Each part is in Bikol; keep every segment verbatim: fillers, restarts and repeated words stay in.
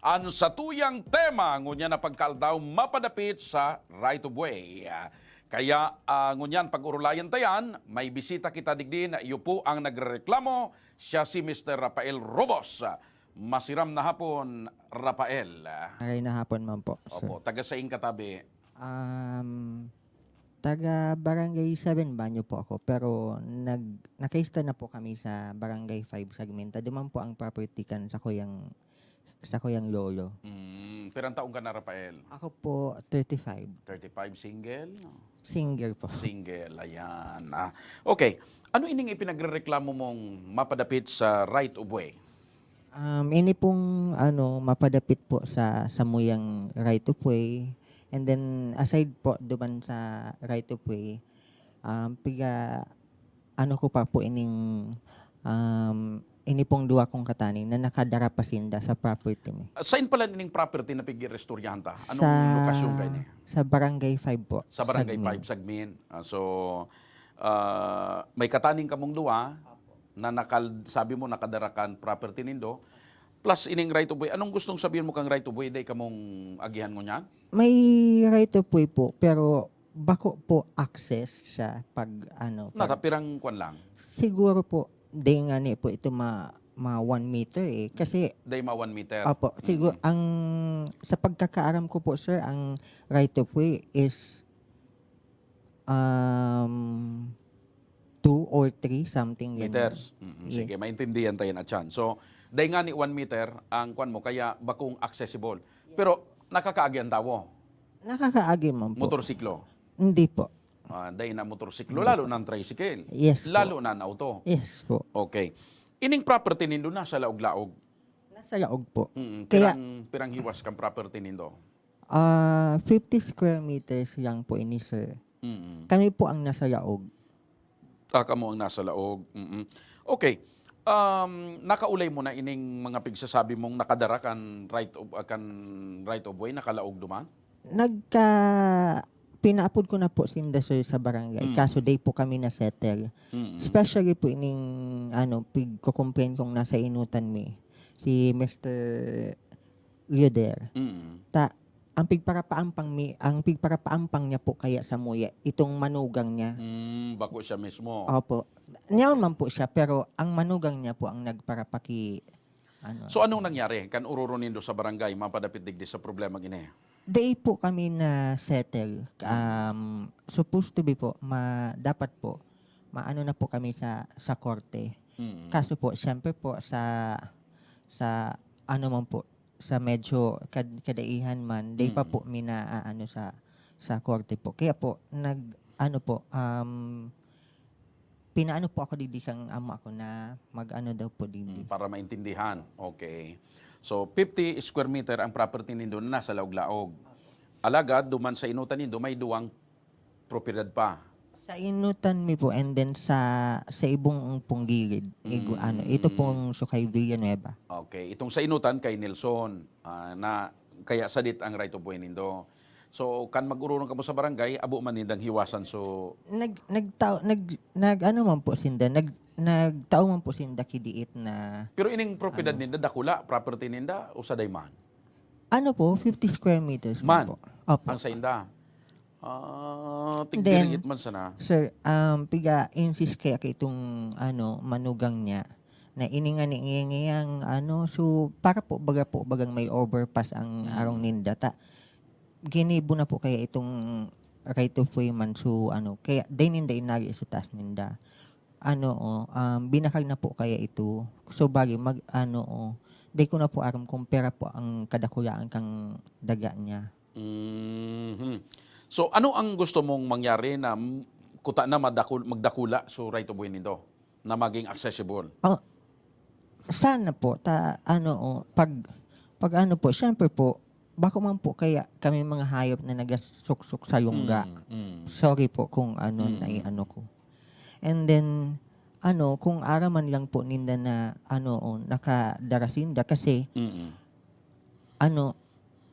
An satuyang tema ngunyan na pagkaaldaw mapadapit sa right of way. Kaya, ah, ngunyan pag-orolayan ta yan, may bisita kita digdi na iyo po ang nagrereklamo, siya si Mister Rafael Robos. Masiram na hapon, Rafael. Maray na hapon man po, sir. Opo, taga saing katabi? Um, taga Barangay seven Banyo po ako, pero nag nakaista na po kami sa Barangay five Sagminta. Duman po ang property kan sa kuyang sa kuyang lolo. Mm, pirang taon ka na, Rafael? Ako po, thirty-five. Thirty-five, single? Single po. Single, ayan. Ah, okay. Ano ining ipinagrereklamo mong mapadapit sa right of way? Um, ini pong ano, mapadapit po sa samuyang right of way. And then, aside po duman sa right of way, um, piga, ano ko pa po ining, um, ini pong duwa kong kataning na nakadara pa sinda sa property mi. Ah, sain pala nining property na pag-iistoryahan ta? Anong Sa, lokasyon kayo niya? Sa Barangay five po. Sa Barangay Sagmin. five, Sagmin. Ah, so, ah, may kataning kamong duwa na nakal, sabi mo, nakadara kan property nindo. Plus, ining right of way. Anong gustong sabihin mo kang right of way? Dai kamong agihan mo niyan? May right of way po, pero bako po access siya pag ano. Pag, Nata, pirang kwan lang? Siguro po, di nga ni po ito ma, ma one meter eh. Kasi, Dai ma one meter. Opo, siguro, Mm. ang, sa pagkakaaram ko po, sir, ang right of way is um, two or three, something ganun. Meters. Mm, Yes. Sige, maintindihan tayo na dyan. So, dai nga ni one meter ang kwan mo, kaya bakong accessible. Pero nakakaagi ang tawo. Nakakaagi man po. Motorsiklo. Hindi po. Ah, dai na motorsiklo, lalo na ang tricycle. Yes po. Lalo na ang auto. Yes po. Okay. Ining property nindo nasa laog-laog. Nasa laog po. Mm, Kaya, pirang, pirang hiwas kang property nindo? ah, fifty square meters lang po ini, sir. Mm. Kami po ang nasa laog. Ah, kamo ang nasa laog. Mm-mm. Okay. Um, nakaulay mo na ining mga pigsasabi mong nakadara kan right of, ah, kan right of way, nakalaog duman? Nagka, pinaapod ko na po sinda, sir, sa barangay. Mm. Kaso dai po kami na-settle. Mm-mm. Especially po ining, ano, pigko-complain kung nasa inutan mi, si Mister Rioder. Mm. Ta, ang pigparapaampang mi, ang pigparapaampang niya po kaya samuya, itong manugang niya. Mm, bako siya mismo. Opo. Niyaon man po siya, pero ang manugang niya po ang nagparapaki, ano. So, anong nangyari kan ororo nindo sa barangay, mapadapit digdi sa problema gini? Dai po kami na-settle. Um, supposed to be po, ma, dapat po, maano na po kami sa, sa korte. Mm. Kaso po, siyempre po, sa, sa ano man po, sa medyo kad, kadaihan man, dai pa Mm. po mi na, ah, ano sa, sa korte po. Kaya po, nag, ano po, um, pinaano po ako digdi kang amo ako na mag-ano daw po digdi. Mm, para maintindihan. Okay. So, fifty square meter ang property nindo na nasa laog-laog. Alagad, duman sa inutan nindo, may duwang propiedad pa. Sa inutan mi po, and then sa, sa ibong pong gilid, igu-, Mm. ano, ito pong Sukay Villanueva. Okay. Itong sa inutan kay Nelson, ah, na kaya sadit ang right of way nindo. So, kan mag-ororong kamo sa barangay, abo man nindang hiwasan. So, Nag, nagtao, nag, nag, ano man po sinda, nag, nagtao man po sinda kidiit na, pero ining propiedad Ano? ninda, dakula, property ninda, o sa dayman? Ano po, fifty square meters Man, man po. Opo. Ang sainda. Ah, Then, tigdiringit man sana. Sir, um, piga-insist kaya kay itong, ano, manugang niya na ini nga ni ngiyang, ano, so, para po, baga po, bagang may overpass ang Mm. arong ninda. Ta, ginibo na po kaya itong right of way man. So, ano, kaya, dai ninda inagi sa taas ninda. Ano, oh, um, binakal na po kaya ito. So, bali, mag, ano, oh, dai ko na po aram kung pera po ang kadakulaan kang daga niya. Mhm. So, ano ang gusto mong mangyari na m-, kuta na madakul-, magdakula so right of way nindo na maging accessible? Oh, sana po, ta, ano, oh, pag, pag ano po, siyempre po, bako man po kaya kami mga hayop na nagasuksok sa lungga. Mm, mm. Sorry po kung ano Mm. na ano ko. And then, ano, kung araman lang po ninda na, ano, oh, nakadara sinda kasi, Mm. ano,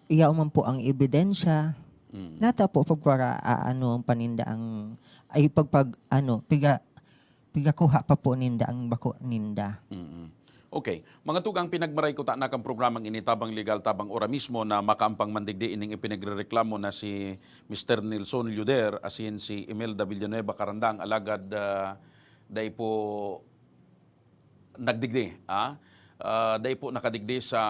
iya man po ang ebidensya. Mm. Nata po pagpara, ah, ano, ang paninda ang, ay, pagpag, ano, piga, pigakuha pa po ninda ang bako ninda. Mm. Okay. Mga tugang, pinagmaray ko ta na kan programang ini tabang legal, tabang ora mismo na makaampang man digdi ining ipinagrereklamo na si Mister Nelson Luder asin si Imelda Villanueva Carandang, alagad, ah, dai po nagdigdi, ah. Ah, dai po nakadigdi sa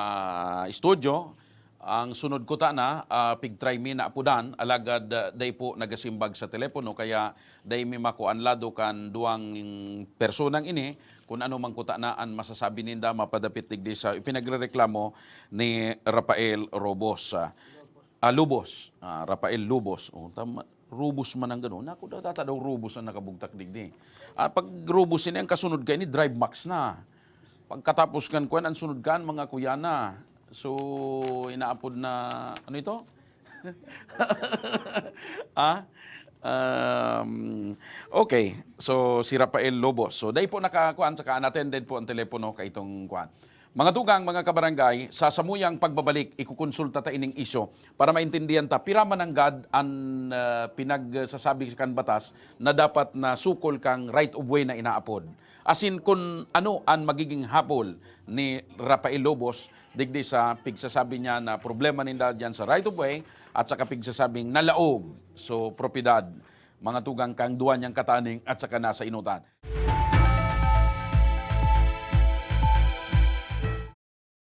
studio. Ang sunod ko ta na, ah, pig-try mi na apodan, alagad, ah, dai po nagasimbag sa telepono, kaya dai mi makuan lado kan duwang personang ini, kun ano man ko ta na an masasabi ninda mapadapit digdi sa ipinagrereklamo ni Rafael Robos, ah, ah, Lubos. Ah, Rafael Lubos. Oh, tama. Rubos man ang gano'n. Naku, data daw Rubos ang nakabugtak digdi. Ah, pag Rubos ini, ang kasunod kaini, Drive Max na. Pagkatapos kan kwan, ang sunod kan, mga kuya na. So, inaapod na, ano ito? Ah? Um, okay. So, si Rafael Lobos. So, dai po nakakuan, saka unattended po ang telepono kaitong kuan. Mga tugang, mga kabarangay, sa samuyang pagbabalik, ikukonsulta ta ining isyu para maintindihan ta pira man nanggad an, ah, pinagsasabi kan batas na dapat na sukol kang right of way na inaapod. Asin kun ano an magiging hapol ni Rafael Lobos digdi sa pigsasabi niya na problema ninda diyan sa right of way at saka pigsasabing nalaog, so, propiedad, mga tugang, kang duwa niyang kataning at saka nasa inotan.